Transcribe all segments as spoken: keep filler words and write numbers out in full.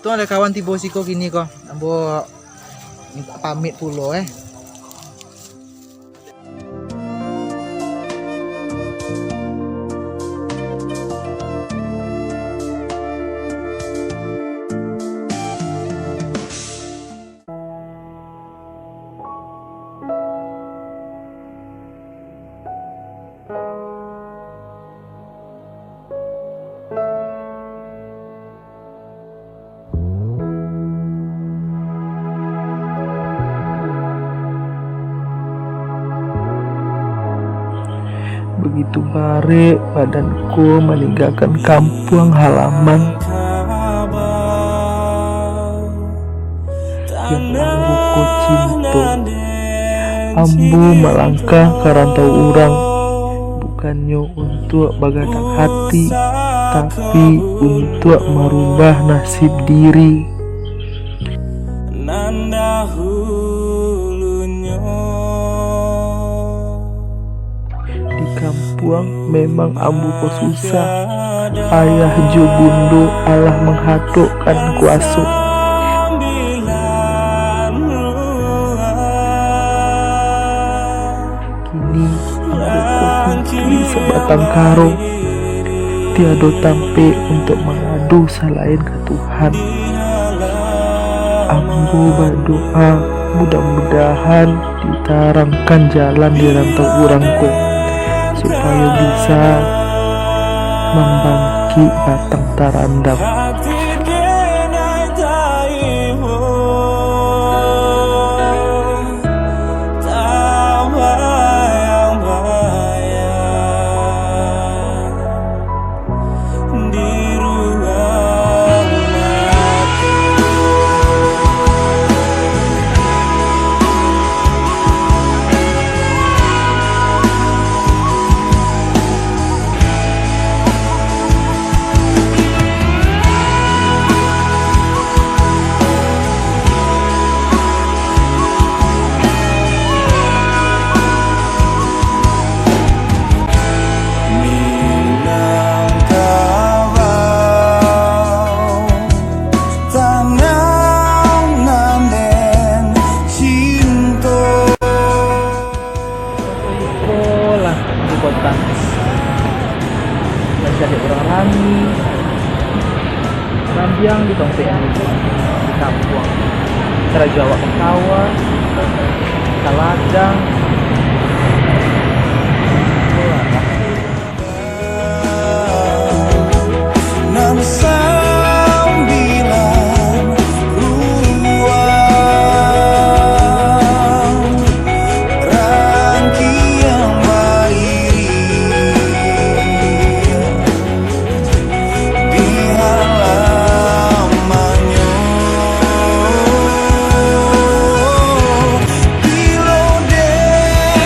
Untuang ado kawan tibo siko kini ko. Ambo mintak pamit pulo, eh. Bagitu barek badan ko maninggakan kampuang halaman yang ambo ko cinto. Ambo malangkah ka rantau urang, bukannyo untuak bagadang hati, tapi untuak marubah nasib diri. Di kampuang memang ambo ko susah, ayah jo bundo alah manghadokkan kuaso. Kini ambo ko kunci sabatang karo, tiado tampek untuak mangadu salain ka Tuhan. Ambo badoa, mudah-mudahan ditarangkan jalan di rantau urang ko, supayo bisa mambangkik batang tarandam. Ikolah di kota. Masih ada urang rami. Rambiang di tompek di kampuang. Karajo awak ka sawah, ka ladang. Nan sambilan ruang rangkiang bairing di halamannyo. Bilo dek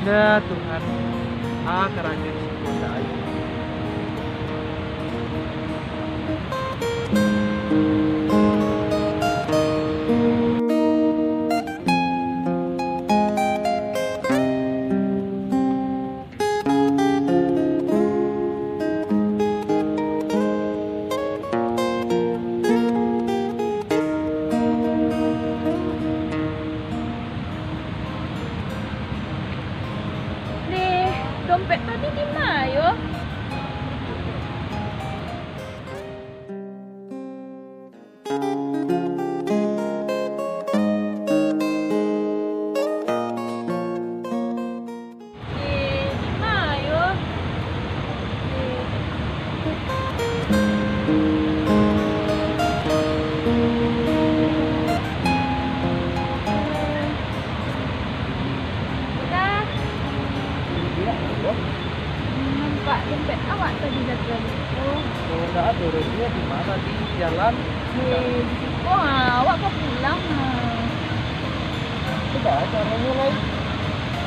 Dah, Tuhan, ah, karajo di siko ndak ayo. Deh, dompet tadi di ma yo? Eh, di ma yo? Dah. Nampak dompet awak tadi jatuah di siko. Oh, ndak ado, Ren. Di ma tadi? Di jalan? Eh, di siko, ah, awak ka pulang, ah. Cubo caronyo lai.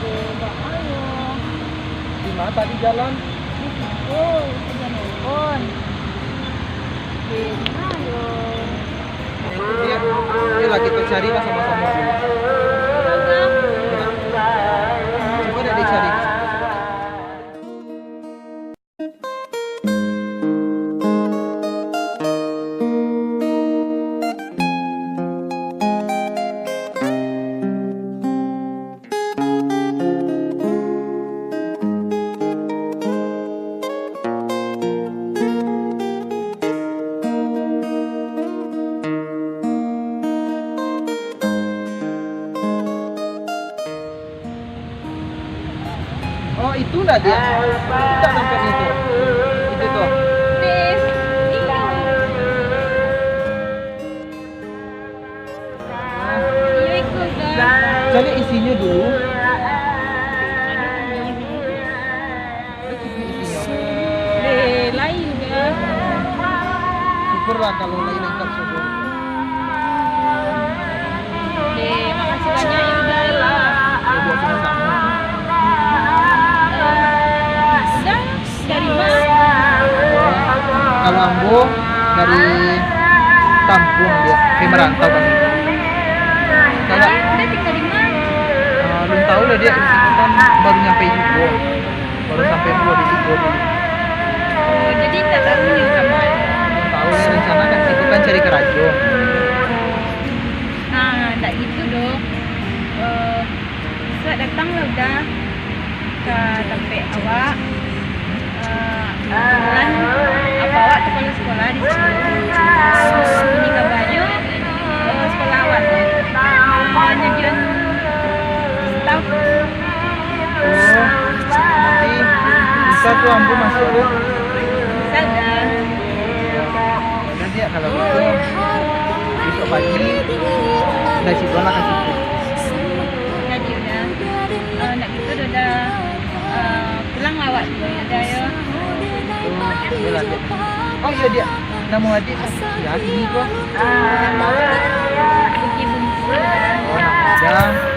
Eh, baa yo? Di ma tadi jalan? Di siko, di siko nongkrong. Eh, di ma yo? Iyo, iyolah, kito cari lah samo-samo dulu. Cubo dek dicari. Oh, itu ndak, Diak? Itu tak dapat itu. Itu tuh. Please. Ini. Iyo, iko, Kak. Cari isinyo dulu. Cari isinyo. Eh, lain, Kak. Syukurlah kalau lain lengkap, syukur. Eh, makasih banyak, ya, Kak. Ya, biasa sama-sama. Eh, Kak, dari ma? Kalau ambo dari kampuang, Diak, pai marantau kami. Kalau Anda tinggal di ma? Ah, alun tahu lah, Diak, di siko kan baru nyampe juo. Baru sampai juo di siko tu. Oh, jadi tak tahu ni sama. Alun tahu ni, rencana kan siko kan cari karajo. Ah, tak gitu doh. Eh, Isuak datang lah Uda ka tampek awak. Eh, kebetulan apa awak tu kalau sekolah di situ. Jadi kabanyo, eh, sekolah awak tu, eh, nyadiakan staff. Oh, tapi bisa tu ambo masuk tu? Bisa Uda. Uda, Diak, kalau gitu, besok pagi, dari situ lah ka situ. Jadi Uda, eh, nak gitu Uda, eh, pulang lah awak dulu Uda yo. Oh, iyolah, Diak. Oh, iyo, Diak. Namo Adiak siapo? Ini ko. Namo Uki Bungsu. Oh, namo Uda.